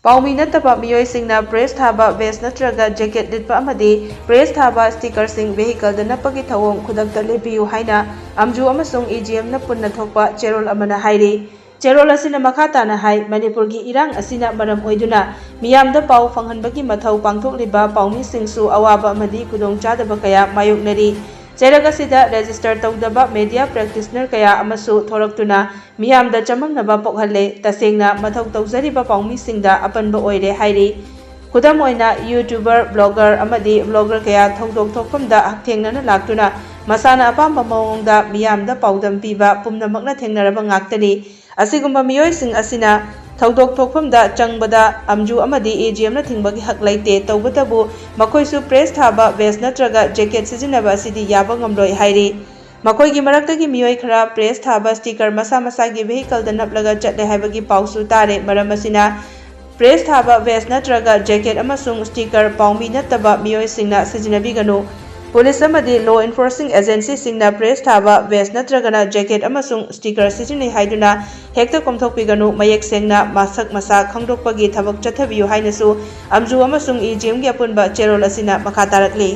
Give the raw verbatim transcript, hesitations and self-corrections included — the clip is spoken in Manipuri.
ꯄꯥꯎꯃꯤ ꯅꯠꯇꯕ ꯃꯤꯑꯣꯏꯁꯤꯡꯅ ꯄ꯭ꯔꯦꯁ ꯊꯥꯕ ꯚꯦꯁ ꯅꯠꯇ꯭ꯔꯒ ꯖꯦꯀꯦꯠ ꯂꯤꯠꯄ ꯑꯃꯗꯤ ꯄ꯭ꯔꯦꯁ ꯊꯥꯕ ꯁ꯭ꯇꯤꯀꯔꯁꯤꯡ ꯚꯦꯍꯤꯀꯜꯗ ꯅꯞꯄꯒꯤ ꯊꯧꯑꯣꯡ ꯈꯨꯗꯛꯇ ꯂꯦꯞꯄꯤꯌꯨ ꯍꯥꯏꯅ ꯑꯝꯖꯨ ꯑꯃꯁꯨꯡ ꯏ ꯖꯤ ꯑꯦꯝꯅ ꯄꯨꯟꯅ ꯊꯣꯛꯄ ꯆꯦꯔꯣꯜ ꯑꯃꯅ ꯍꯥꯏꯔꯤ꯫ ꯆꯦꯔꯣꯜ ꯑꯁꯤꯅ ꯃꯈꯥ ꯇꯥꯅ ꯍꯥꯏ, ꯃꯅꯤꯄꯨꯔꯒꯤ ꯏꯔꯥꯡ ꯑꯁꯤꯅ ꯃꯔꯝ ꯑꯣꯏꯗꯨꯅ ꯃꯤꯌꯥꯝꯗ ꯄꯥꯎ ꯐꯪꯍꯟꯕꯒꯤ ꯃꯊꯧ ꯄꯥꯡꯊꯣꯛꯂꯤꯕ ꯄꯥꯎꯃꯤꯁꯤꯡꯁꯨ ꯑꯋꯥꯕ ꯑꯃꯗꯤ ꯈꯨꯗꯣꯡꯆꯥꯗꯕ ꯀꯌꯥ ꯃꯥꯌꯣꯛꯅꯔꯤ꯫ ꯆꯩꯔꯛ ꯑꯁꯤꯗ ꯔꯦꯖꯤꯁꯇꯔ ꯇꯧꯗꯕ ꯃꯦꯗꯤꯌꯥ ꯄ꯭ꯔꯦꯛꯇꯤꯁꯅꯔ ꯀꯌꯥ ꯑꯃꯁꯨ ꯊꯣꯔꯛꯇꯨꯅ ꯃꯤꯌꯥꯝꯗ ꯆꯃꯝꯅꯕ ꯄꯣꯛꯍꯜꯂꯦ꯫ ꯇꯁꯦꯡꯅ ꯃꯊꯧ ꯇꯧꯖꯔꯤꯕ ꯄꯥꯎꯃꯤꯁꯤꯡꯗ ꯑꯄꯟꯕ ꯑꯣꯏꯔꯦ ꯍꯥꯏꯔꯤ꯫ ꯈꯨꯗꯝ ꯑꯣꯏꯅ, ꯌꯨꯇ꯭ꯌꯨꯕꯔ, ꯕ꯭ꯂꯣꯒꯔ ꯑꯃꯗꯤ ꯕ꯭ꯂꯣꯒꯔ ꯀꯌꯥ ꯊꯧꯗꯣꯛ ꯊꯣꯛꯐꯝꯗ ꯍꯛꯊꯦꯡꯅꯅ ꯂꯥꯛꯇꯨꯅ ꯃꯁꯥꯅ ꯑꯄꯥꯝꯕ ꯃꯑꯣꯡꯗ ꯃꯤꯌꯥꯝꯗ ꯄꯥꯎꯗꯝ ꯄꯤꯕ ꯄꯨꯝꯅꯃꯛꯅ ꯊꯦꯡꯅꯔꯕ ꯉꯥꯛꯇꯅꯤ꯫ ꯑꯁꯤꯒꯨꯝꯕ ꯃꯤꯑꯣꯏꯁꯤꯡ ꯑꯁꯤꯅ ꯊꯧꯗꯣꯛ ꯊꯣꯛꯐꯝꯗ ꯆꯪꯕꯗ ꯑꯝꯖꯨ ꯑꯃꯗꯤ ꯏ ꯖꯤ ꯑꯦꯝꯅ ꯊꯤꯡꯕꯒꯤ ꯍꯛ ꯂꯩꯇꯦ꯫ ꯇꯧꯕꯇꯕꯨ ꯃꯈꯣꯏꯁꯨ ꯄ꯭ꯔꯦꯁ ꯊꯥꯕ ꯚꯦꯁ ꯅꯠꯇ꯭ꯔꯒ ꯖꯦꯀꯦꯠ ꯁꯤꯖꯤꯟꯅꯕ ꯑꯁꯤꯗꯤ ꯌꯥꯕ ꯉꯝꯂꯣꯏ ꯍꯥꯏꯔꯤ꯫ ꯃꯈꯣꯏꯒꯤ ꯃꯔꯛꯇꯒꯤ ꯃꯤꯑꯣꯏ ꯈꯔ ꯄ꯭ꯔꯦꯁ ꯊꯥꯕ ꯁ꯭ꯇꯤꯀꯔ ꯃꯁꯥ ꯃꯁꯥꯒꯤ ꯚꯦꯍꯤꯀꯜꯗ ꯅꯞꯂꯒ ꯆꯠꯂꯦ ꯍꯥꯏꯕꯒꯤ ꯄꯥꯎꯁꯨ ꯇꯥꯔꯦ꯫ ꯃꯔꯝ ꯑꯁꯤꯅ ꯄ꯭ꯔꯦꯁ ꯊꯥꯕ ꯚꯦꯁ ꯅꯠꯇ꯭ꯔꯒ ꯖꯦꯀꯦꯠ ꯑꯃꯁꯨꯡ ꯁ꯭ꯇꯤꯀꯔ ꯄꯥꯎꯃꯤ ꯅꯠꯇꯕ ꯃꯤꯑꯣꯏꯁꯤꯡꯅ ꯁꯤꯖꯤꯟꯅꯕꯤꯒꯅꯨ꯫ ꯄꯨꯂꯤꯁ ꯑꯃꯗꯤ ꯂꯣ ꯏꯟꯐꯣꯔꯁꯤꯡ ꯑꯦꯖꯦꯟꯁꯤꯁꯤꯡꯅ ꯄ꯭ꯔꯦꯁ ꯊꯥꯕ ꯚꯦꯁ ꯅꯠꯇ꯭ꯔꯒꯅ ꯖꯦꯀꯦꯠ ꯑꯃꯁꯨꯡ ꯁ꯭ꯇꯤꯀꯔ ꯁꯤꯖꯤꯟꯅꯩ ꯍꯥꯏꯗꯨꯅ ꯍꯦꯛꯇ ꯀꯣꯝꯊꯣꯛꯄꯤꯒꯅꯨ꯫ ꯃꯌꯦꯛ ꯁꯦꯡꯅ ꯃꯁꯛ ꯃꯁꯥ ꯈꯪꯗꯣꯛꯄꯒꯤ ꯊꯕꯛ ꯆꯠꯊꯕꯤꯌꯨ ꯍꯥꯏꯅꯁꯨ ꯑꯝꯖꯨ ꯑꯃꯁꯨꯡ ꯏ ꯖꯤ ꯑꯦꯝꯒꯤ ꯑꯄꯨꯟꯕ ꯆꯦꯔꯣꯜ ꯑꯁꯤꯅ ꯃꯈꯥ ꯇꯥꯔꯛꯂꯤ꯫